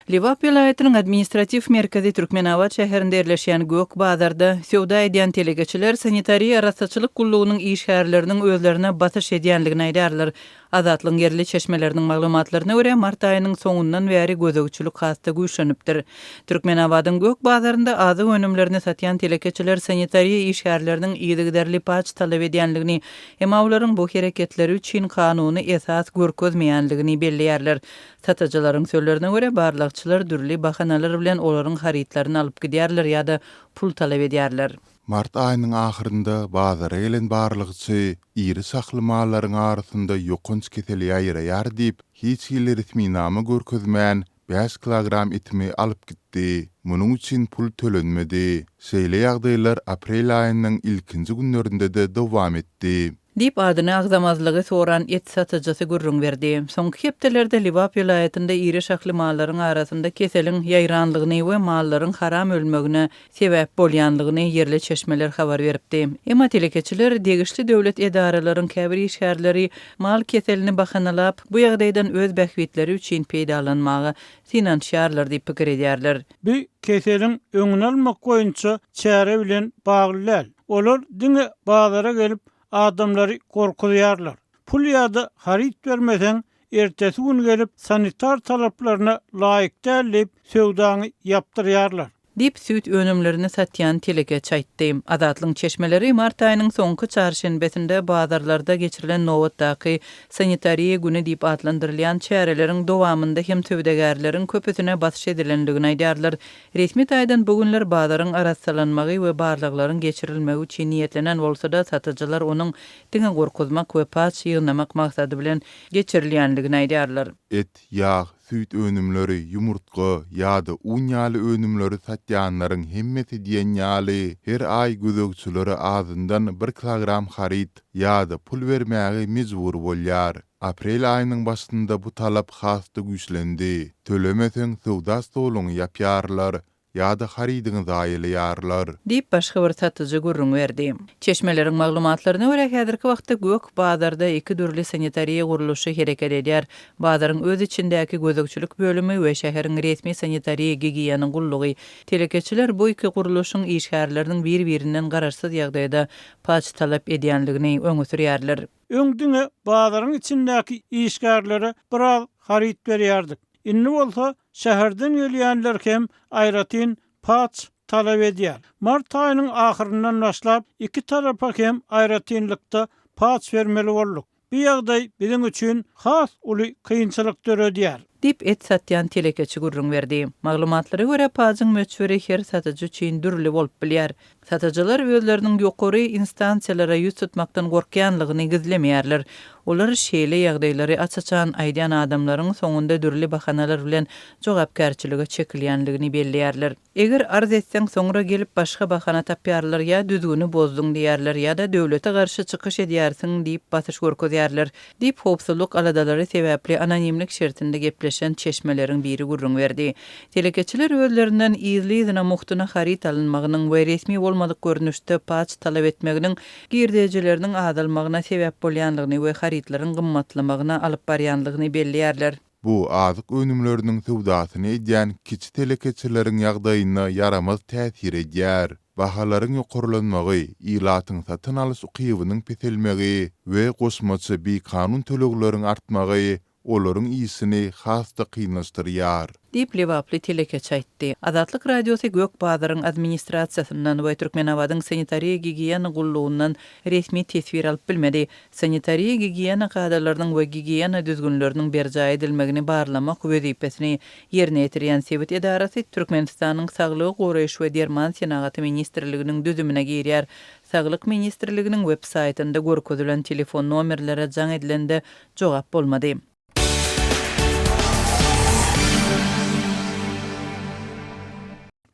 Lebap welaýatynyň administratiw merkezi Türkmenabat şäherinde ýerleşýän Gök bazarda söwda edýän telekeçiler sanitariýa-arassaçylyk gullugynyň işgärleriniň özlerine basyş edýändigini aýdýarlar. Azatlygyň ýerli çeşmeleriniň maglumatlaryna görä, mart aýynyň soňundan bäri gözegçilik has-da güýçlenipdir. Türkmenabadyň Gök bazarynda azyk önümlerini satýan telekeçiler sanitariýa işgärleriniň yzygiderli paç talap edýändigini, emma olaryň bu hereketleri üçin kanuny esas görkezmeýändigini belleýärler. Satyjylaryň sözlerine görä, barlagçylar dürli bahanalar bilen olaryň harytlaryny alyp gidýärler ýa-da pul talap edýärler. Mart aýynyň ahyrynda bazara gelen barlagçy iri şahly mallaryň arasynda ýokanç kesel ýaýraýar diýip, hiç hili resminama görkezmän, bäş kilogram etimi alyp gitdi. Munuň üçin pul tölenmedi. Şeýle ýagdaýlar aprel aýynyň ilkinji günlerinde-de dowam etdi. Diýip, adyny agzamazlygy soran et satyjysy gürrüň berdi. Soňky hepdelerde Lebap welaýatynda iri şahly mallaryň arasynda keseliň ýaýranlygyny we mallaryň haram ölmegine sebäp bolýanlygyny ýerli çeşmeler habar beripdi. Emma telekeçiler, degişli döwlet edaralaryň käbir işgärleri mal keselini bahanalap, bu ýagdaýdan öz bähbitleri üçin peýdalanmaga synanyşýarlar diýip pikir edýärler. Bu keseliň öňüni almak boýunça çäre bilen bagly däl. Olar diňe bazara gelip, adamlary gorkuzýarlar. Pul ýa-da haryt bermeseň, ertesi gün gelip, sanitar talaplaryna laýyk däl diýip, söwdaňy ýapdyrýarlar. Diýip, süýt önümlerini satýan telekeçi aýtdy. Azatlygyň çeşmeleri mart aýynyň soňky çarşenbesinde bazarlarda geçirilen nobatdaky Sanitariýa güni diýip atlandyrylýan çäreleriň dowamynda hem söwdagärleriň köpüsine basyş edilendigini aýdýarlar. Resmi taýdan bu günler bazaryň arassalanmagy we barlaglaryň geçirilmegi üçin niýetlenen bolsa-da, satyjylar onuň diňe gorkuzmak we paç ýygnamak maksady bilen geçirilýändigini aýdýarlar. Et, ýag, süýt önümleri, ýumurtga ýa-da un ýaly önümleri satýanlaryň hemmesi diýen ýaly her aý gözegçilere azyndan bir kilogram haryt ýa-da pul bermäge mejbur bolýar. Aprel aýynyň başynda bu talap has-da güýçlendi. Tölemeseň, söwda stoluňy ýapýarlar ýa-da harydyňy zaýalaýarlar. Diýip, başga bir satyjy gürrüň berdi. Çeşmeleriň maglumatlaryna görä, häzirki wagtda gök bazarda iki dürli sanitariýa gurluşy hereket edýär, bazaryň öz içindäki gözegçilik bölümi we şäheriň resmi sanitariýa-gigiýena gullugy. Telekeçiler bu iki gurluşyň işgärleriniň bir-birinden garaşsyz ýagdaýda paç talap edýänligini öňe sürýärler. Öň diňe bazaryň içindäki işgärlere biraz haryt berýärdik. Indi bolsa şäherden gelýänler hem aýratyn paç talap edýär. Mart aýynyň ahyryndan başlap iki tarapa hem aýratynlykda paç bermeli bolduk. Bu ýagdaý biziň üçin has uly kynçylyk döredýär. Diýip, et satýan telekeçi gürrüň berdi. Maglumatlara görä, pajyň möçberi her satyjy üçin dürli bolup bilýär. Satyjylar özleriniň ýokary instansiýalara ýüz tutmakdan gorkýanlygyny gizlemeýärler. Olar şeýle ýagdaýlary aç-açan aýdýan adamlaryň soňunda dürli bahanalar bilen jogapkärçilige çekilýänligini belleýärler. Eger arz etseň, soňra gelip başga bahana tapýarlar, ýa düzgüni bozduň diýýärler, ýa-da döwlete garşy çykyş edýärsiň diýip basyş görkezýärler, diýip, howpsuzlyk aladalary sebäpli anonimlik şertinde gepleşen çeşmeleriň biri gürrüň berdi. Telekeçiler özlerinden yzly-yzyna mugtuna haryt alynmagynyň we resmi bolmadyk görnüşde paç talap etmeginiň girdejileriniň azalmagyna sebäp bolýandygyny we harytlaryň gymmatlamagyna alyp barýandygyny belleýärler. Bu azyk önümleriniň söwdasyny edýän kiçi telekeçileriň ýagdaýyna ýaramaz täsir edýär. Bahalaryň ýokarlanmagy, ilatyň satyn alyş ukybynyň peselmegi we goşmaça bikanun tölegleriň artmagy olaryň işini has-da kynlaşdyrýar. Diýip, lebaply telekeçi aýtdy. Azatlyk Radiosy Gök bazaryň administrasiýasyndan we Türkmenabadyň sanitariýa-gigiýena gullugyndan resmi teswir alyp bilmedi. Sanitariýa-gigiýena kadalarynyň we gigiýena düzgünleriniň berjaý edilmegini barlamak wezipesini ýerine ýetirýän sebit edarasy Türkmenistanyň Saglygy goraýyş we derman senagaty ministrliginiň düzümine girýär. Saglyk ministrliginiň web saýtynda görkezilen telefon nomerlere jaň edilende jogap bolmady.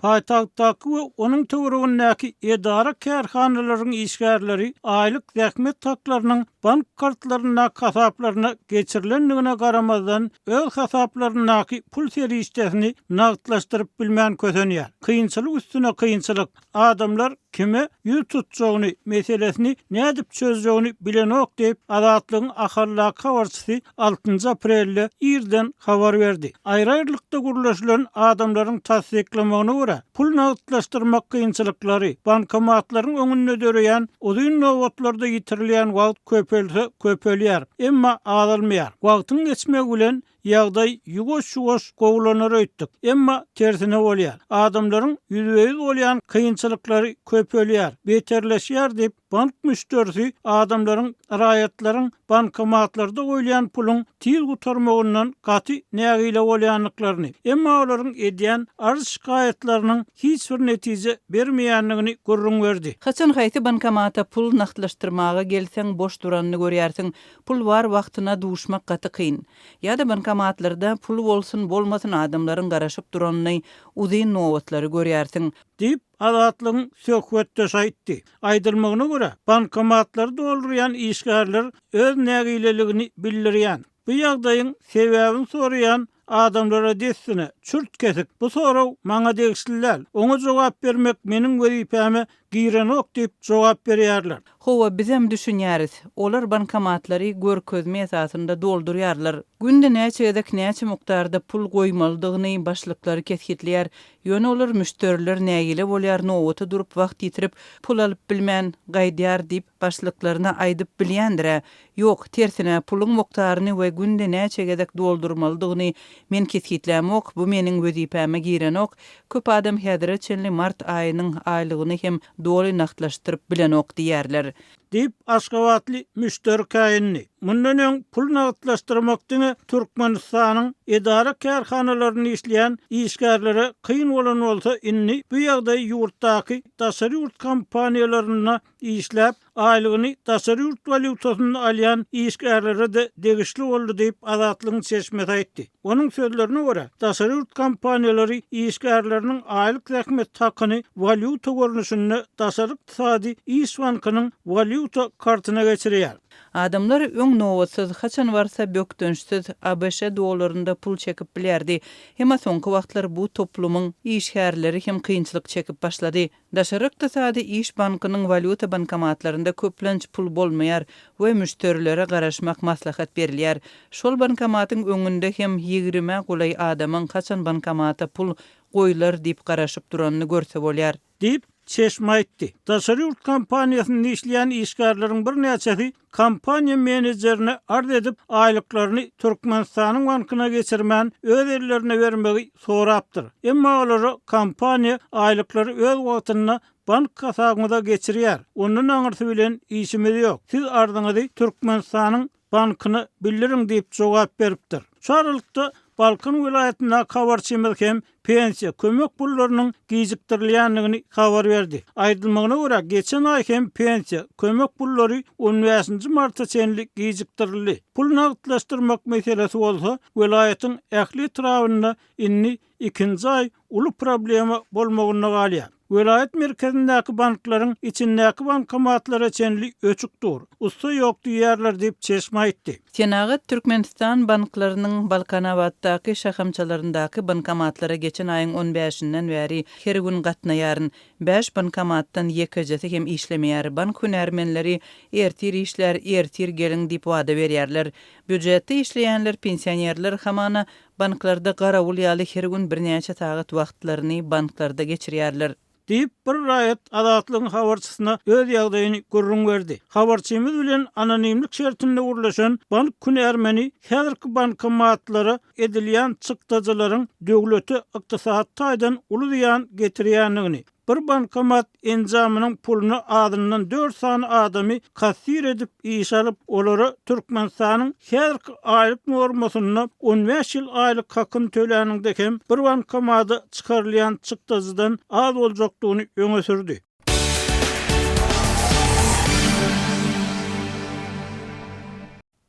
Paýtagtdaky we onuň töweregindäki edara-kärhanalaryň işgärleri aýlyk zähmet haklarynyň bank kartlaryndaky hasaplaryna geçirilendigine garamazdan, öz hasaplaryndaky pul serişdesini nagtlaşdyryp bilmän kösenýär. Kynçylyk üstüne kynçylyk. Adamlar. kime ýüz tutjagyny, meselesini nädip çözjegini bilenok diýip, Azatlygyň Ahaldaky habarçysy altynjy aprelde irden habar berdi. Aýry-aýrylykda gürleşilen adamlaryň tassyklamagyna görä, pul nagtlaşdyrmak kynçylyklary, bankomatlaryň öňünde döreýän uzyn nobatlarda ýitirilýän wagt köpelse köpelýär, emma azalmaýar. Wagtyň geçmegi bilen ýagdaý ýuwaş-ýuwaş gowulanar öýtdük. Emma tersine bolýar. Adamlaryň ýüzbe-ýüz bolýan kynçylyklary köpelýär, beterleşýär diýip, bank müşderisi adamlaryň, raýatlaryň bankomatlarda goýulýan puluň tiz gutarmagyndan gaty nägile bolýandyklaryny, emma olaryň edýän arz-şikaýatlarynyň hiç bir netije bermeýändigini gürrüň berdi. Haçan haýsy bankomata pul nagtlaşdyrmaga gelseň boş duranyny görýärsiň. Pul bar wagtyna duşmak gaty kyn. Ýa-da bankomatlarda pul bolsun bolmasyn adamlaryň garaşyp duranyny, uzyn nobatlary görýärsiň. Diýip, Azatlygyň söhbetdeşi aýtdy. Aýdylmagyna görä, bankomatlary doldurýan işgärler öz nägileligini bildirýän, bu ýagdaýyň sebäbini soraýan adamlara dessine, çürt-kesik, bu sorag maňa degişli däl, oňa jogap bermek meniň wezipäme girenok diýip jogap berýärler. Hawa, bizem düşünýäris. Olar bankomatlary görkezme esasynda doldurýarlar. Günde näçe gezek näçe mukdarda pul goýmalydygyny başlyklar kesgitleýär. Ýöne olar müşderiler nägile bolýar, nobata durup wagt ýitirip, pul alyp bilmän gaýdýar diýip başlyklaryna aýdyp bilýändir-ä. Ýok, tersine, puluň mukdaryny we günde näçe gezek doldurmalydygyny men kesgitlämok, bu meniň wezipäme girenok, köp adam häzire çenli mart aýynyň aýlygyny hem doly nagtlaşdyryp bilenok diýýärler. Diýip, aşgabatly müşderi käýindi. Mundan öň pul nagtlaşdyrmak diňe Türkmenistanyň edara-kärhanalarynda işleýän işgärlere kyn bolan bolsa, indi bu ýagdaý ýurtdaky daşary ýurt kompaniýalarynda işläp, aýlygyny daşary ýurt walýutasynda alýan işgärlere-de degişli boldy diýip, Azatlygyň çeşmesi aýtdy. Onuň sözlerine görä, daşary ýurt kompaniýalary işgärleriniň aýlyk zähmet hakyny walýuta görnüşinde Daşary ykdysady iş bankynyň walýuta kartyna geçirýär. Adamlar öň nobatsyz, haçan barsa bökdençsiz abş dollarynda pul çekip bilýärdi. Emma soňky wagtlar bu toplumyň işgärleri hem kynçylyk çekip başlady. Daşary ykdysady iş bankynyň walýuta bankomatlarynda köplenç pul bolmaýar we müşderilere garaşmak maslahat berilýär. Şol bankomatyň öňünde hem ýigrimä golaý adamyň haçan bankomata pul goýlar diýip garaşyp duranyny görse bolýar. Diýip, çeşme aýtdy. Daşary ýurt kompaniýasynda işleýän işgärleriň birnäçesi kompaniýa menejerine arz edip, aýlyklaryny Türkmenistanyň bankyna geçirmän, öz ellerine bermegi sorapdyr. Emma olara kompaniýa aýlyklary öz wagtynda bank hasabyňyza geçirýär, ondan aňyrsy bilen işimiz ýok, siz arzyňyzy Türkmenistanyň bankyna bildiriň diýip jogap beripdir. Şu aralykda, Balkan welaýatyndaky habarçymyz hem pensiýa, kömek pullarynyň gijikdirilýändigini habar berdi. Aýdylmagyna görä, geçen aý hem pensiýa, kömek pullary on bäşinji marta çenli gijikdirildi. Pul nagtlaşdyrmak meselesi bolsa, welaýatyň ähli etrabynda indi ikinji aý uly problema bolmagynda galýar. Welaýat merkezindäki banklaryň içindäki bankomatlara çenli öçük dur. Ussa ýok diýýärler diýip, çeşme aýtdy. Senagat Türkmenistan banklarynyň Balkanabatdaky şahamçalaryndaky bankomatlara geçen aýyň on bäşinden bäri her gün gatnaýaryn. Bäş bankomatdan ýekejesi hem işlemeýär. Bank hünärmenleri ertir işlär, ertir geliň diýip wada berýärler. Býujetde işleýänler, pensionerler hamana Banklarda garawul ýaly her gün birnäçe sagat wagtlaryny banklarda geçirýärler. Diýip, bir raýat Azatlygyň habarçysyna öz ýagdaýyny gürrüň berdi. Habarçymyz bilen anonimlik şertinde gürleşen bank hünärmeni häzirki bankomatlara edilýän çykdajylaryň döwlete ykdysady taýdan uly zyýan getirýändigini, Bir bankomat enjamynyň puluna azyndan dört sany adamy kassir edip işe alyp, olara Türkmenistanyň häzirki aýlyk normasynda on bäş ýyl aýlyk hakyny töläniňde hem bir bankomada çykarylýan çykdajydan az boljakdygyny öňe sürdi.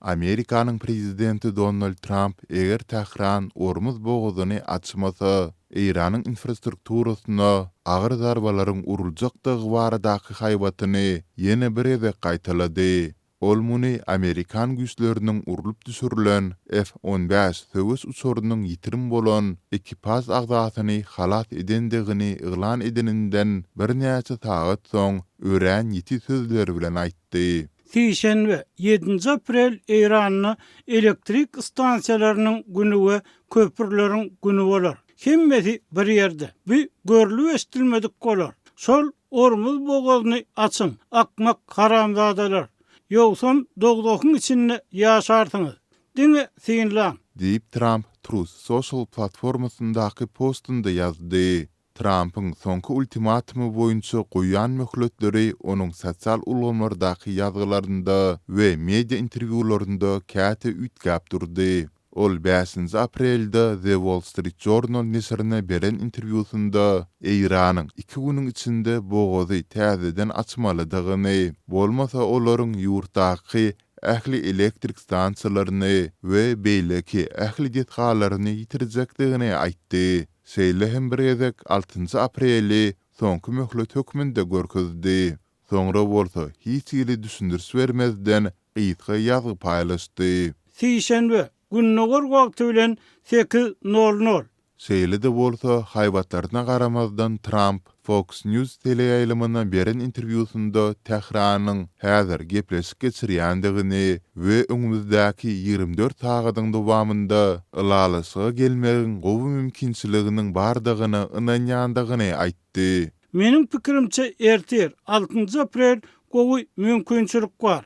Amerikanyň prezidenti Donald Tramp eger Tähran Ormuz bogazyny açmasa, Eýranyň infrastrukturasyna agyr zarbalaryň uruljakdygy baradaky haýbatyny ýene bir gezek gaýtalady. Ol muny amerikan güýçleriniň urlup düşürilen F-on bäş söweş uçarynyň ýitirim bolan ekipaž agzasyny halas edendigini yglan edeninden birnäçe sagat soň örän ýiti sözler bilen aýtdy. Sişenbe, ýedinji aprel Eýranda elektrik stansiýalarynyň güni we köprüleriň güni bolar. Hemmesi bir ýerde. Bu görlüp-eşidilmedik bolar. Şol Ormuz bogazyny açyň, akmak haramzadalar. Ýogsam dowzahyň içinde ýaşarsyňyz. Diňe synlaň. Diýip, Tramp Truth Social platformasyndaky postunda ýazdy. Trampyň soňky ultimatumy boýunça goýan möhletleri onuň sosial ulgamlardaky ýazgylarynda we media interwýularynda käte üýtgäp durdy. Ol bäşinji aprelde The Wall Street Journal neşirine beren interwýusynda Eýranyň iki günüň içinde bogazy täzeden açmalydygyny, bolmasa olaryň ýurtdaky ähli elektrik stansiýalaryny we beýleki ähli desgalaryny ýitirjekdigini aýtdy. Şeýle hem bir gezek altynjy apreli soňky möhlet hökmünde görkezdi. Soňra bolsa hiç hili düşündiriş bermezden gysga ýazgy paýlaşdy. Sişenbe, gündogar wagty bilen sekiz nol nol. Şeýle-de bolsa, haýbatlaryna garamazdan Tramp Fox News teleýaýlymyna beren interwýusynda Tähranyň häzir gepleşik geçirýändigini we öňümizdäki 24 sagadyň dowamynda ylalaşyga gelmegiň gowy mümkinçiliginiň bardygyna ynanýandygyny aýtdy. Meniň pikirimçe ertir, altynjy aprel gowy mümkinçilik bar.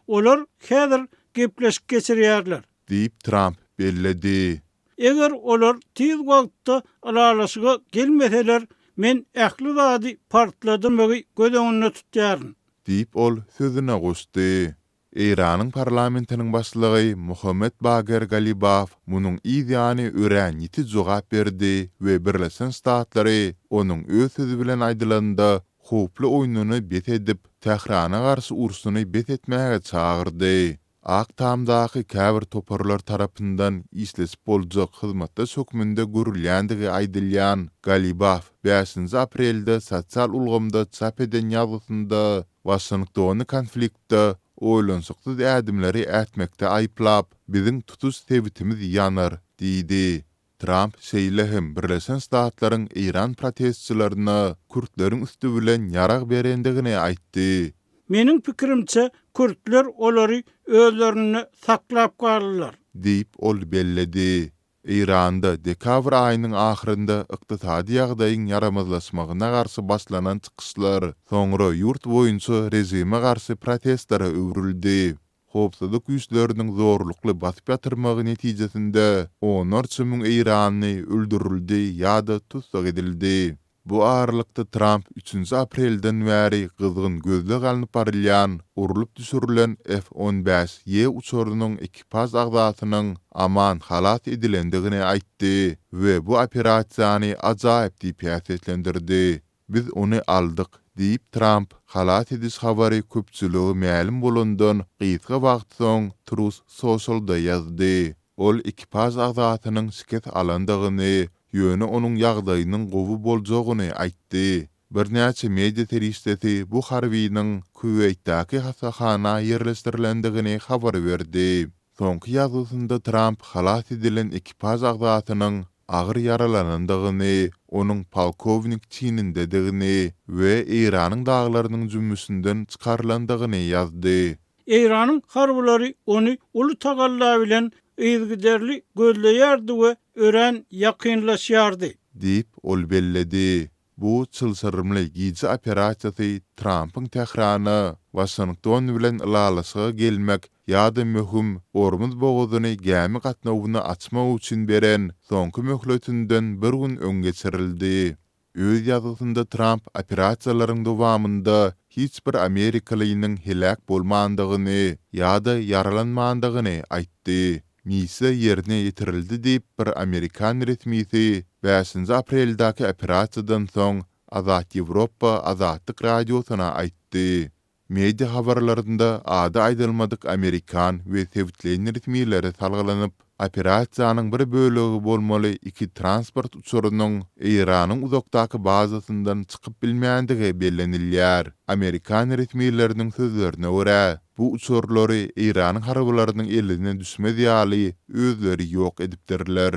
Olar häzir gepleşik geçirýärler. Diýip, Tramp belledi. Eger olar tiz wagtda ylalaşyga gelmeseler, men ähli zady partladmagy göz öňünde tutýaryn. Diýip, ol sözüne goşdy. Eýranyň parlamentiniň başlygy Mohammed Bager Galibaf munuň yz ýany örän ýiti jogap berdi we Birleşen Ştatlary, onuň öz sözi bilen aýdylanda, howply oýnuny bes edip, Tährana garşy urşuny bes etmäge çagyrdy. Ak Tamdaky käbir toparlar tarapyndan işleşip boljak hyzmatdaş hökmünde görülýändigi aýdylýan Galibaf bäşinji aprelde sosial ulgamda çap eden ýazgysynda Waşingtony konfliktde oýlanyşyksyz ädimleri ätmekde aýyplap, Biziň tutuş sebitimiz ýanar diýdi. Tramp şeýle hem Birleşen Ştatlaryň eýran protestçilerine kürtleriň üsti bilen ýarag berendigini aýtdy. Meniň pikirimçe, kürtler olary özlerinde saklap galdylar. Diýip, ol belledi. Eýranda dekabr aýynyň ahyrynda ykdysady ýagdaýyň ýaramazlaşmagyna garşy başlanan çykyşlar soňra ýurt boýunça režime garşy protestlere öwrüldi. Howpsuzlyk güýçleriniň zorlukly basyp ýatyrmagy netijesinde onlarça müň eýranly öldürildi ýa-da tussag edildi. Bu aralykda Tramp üçünji aprelden bäri gyzgyn gözleg alnyp barylýan urlup düşürilen F-on bäş E uçarynyň ekipaž agzasynyň aman halas edilendigini aýtdy we bu operasiýany ajaýyp diýip häsiýetlendirdi. Biz ony aldyk, diýip, Tramp halas ediş habary köpçülige mälim bolandan gysga wagt soň Truth Social-da ýazdy. Ol ekipaž agzasynyň şikes alandygyny, ýöne onuň ýagdaýynyň gowy boljagyny aýtdy. Birnäçe media serişdesi bu harbynyň Kuweýtdäki hassahana ýerleşdirilendigini habar berdi. Soňky ýazgysynda Tramp halas edilen ekipaž agzasynyň agyr ýaralanandygyny, onuň polkownik çinindedigini we Eýranyň daglarynyň jümmüşinden çykarylandygyny ýazdy. Eýranyň harbylary ony uly tagalla bilen yzygiderli gözleýärdi we örän ýakynlaşýardy. Diýip, ol belledi. Bu çylşyrymly gije operasiýasy Trampyň Tährana Waşington bilen ylalaşyga gelmek ýa-da möhüm Ormuz bogazyny gämi gatnawyna açmak üçin beren soňky möhletinden bir gün öň geçirildi. Öz ýazgysynda Tramp operasiýalaryň dowamynda hiç bir amerikalynyň heläk bolmandygyny ýa-da ýaralanmandygyny aýtdy. Missiýa ýerine ýetirildi diýip, bir amerikan resmisi bäşinji apreldäki operasiýadan soň Azat Ýewropa Azatlyk Radiosyna aýtdy. Media habarlarynda ady aýdylmadyk amerikan we sebitleýin resmilere salgylanyp, operasiýanyň bir bölegi bolmaly iki transport uçarynyň Eýranyň uzakdaky bazasyndan çykyp bilmändigi bellenilýär. Amerikan resmileriniň sözlerine görä, bu. Bu uçarlary Eýranyň harbylarynyň eline düşmez ýaly özleri ýok edipdirler.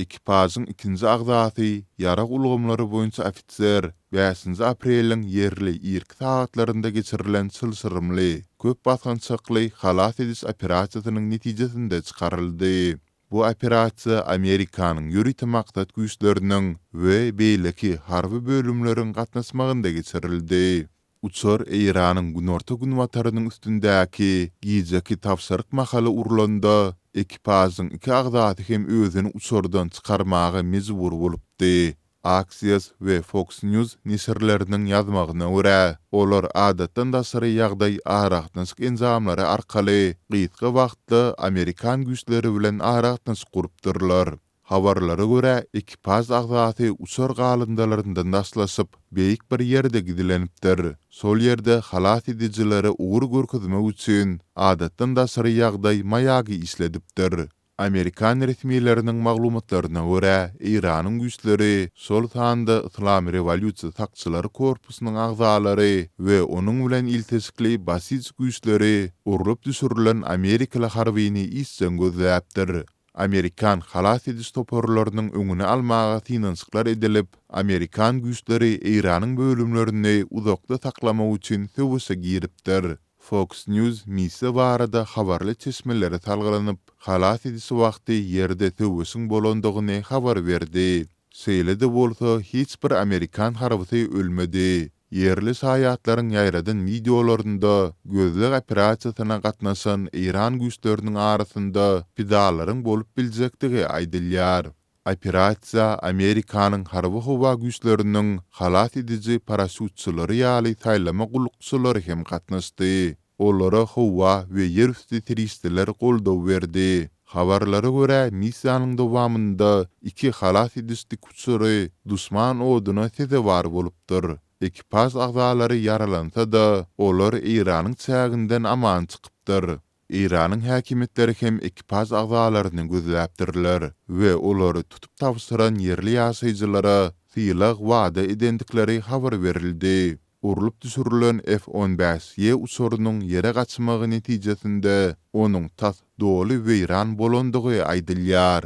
Ekipažyň ikinji agzasy, ýarag ulgamlary boýunça ofiser, bäşinji apreliň ýerli irki sagatlarynda geçirilen çylşyrymly, köp basgançakly halas ediş operasiýasynyň netijesinde çykaryldy. Bu operasiýa Amerikanyň ýörite maksat güýçleriniň we beýleki harby bölümleriň gatnaşmagynda geçirildi. Uçar Eýranyň günorta-günbatarynyň üstündäki gijeki tabşyryk mahaly urlanda, ekipažyň iki agzasy hem özüni uçardan çykarmaga mejbur bolupdy. Axios we Fox News neşirleriniň ýazmagyna görä, olar adatdan daşary ýagdaý aragatnaşyk enjamlary arkaly gysga wagtda amerikan güýçleri bilen aragatnaşyk gurupdyrlar. Habarlara görä, ekipaž agzasy uçar galyndylaryndan daşlaşyp, beýik bir ýerde gizlenipdir. Şol ýerde halas edijilere ugur görkezmek üçin adatdan daşary ýagdaý maýagy işledipdir. Amerikan resmileriniň maglumatlaryna görä, Eýranyň güýçleri, şol sanda Yslam rewolýusiýa sakçylary korpusynyň agzalary we onuň bilen ilteşikli Basij güýçleri urlup düşürilen amerikaly harbyny işjeň gözläpdir. Amerikan halas ediş toparlarynyň öňüni almaga synanyşyklar edilip, amerikan güýçleri Eýranyň bölümlerini uzakda saklamak üçin söweşe giripdir. Fox News missiýa barada habarly çeşmelere salgylanyp, halas ediş wagty ýerde söweşiň bolandygyny habar berdi. Şeýle-de bolsa, hiç bir amerikan harbysy ölmedi. Ýerli şaýatlaryň ýaýradan wideolarynda gözleg operasiýasyna gatnaşan eýran güýçleriniň arasynda pidalaryň bolup biljekdigi aýdylýar. Operasiýa Amerikanyň harby-howa güýçleriniň halas ediji paraşýutçylary ýaly saýlama gullukçylary hem gatnaşdy. Olara howa we ýerüsti serişdeler goldaw berdi. Habarlara görä, missiýanyň dowamynda iki halas ediş dikuçary duşman oduna sezewar bolupdyr. Ekipaž agzalary ýaralansa-da, olar Eýranyň çäginden aman çykypdyr. Eýranyň häkimiýetleri hem ekipaž agzalaryny gözläpdirler we olary tutup tabşyran ýerli ýaşaýjylara sylag wada edendikleri habar berildi. Urlup düşürilen F-on bäş E uçarynyň ýere gaçmagy netijesinde onuň tas doly weýran bolandygy aýdylýar.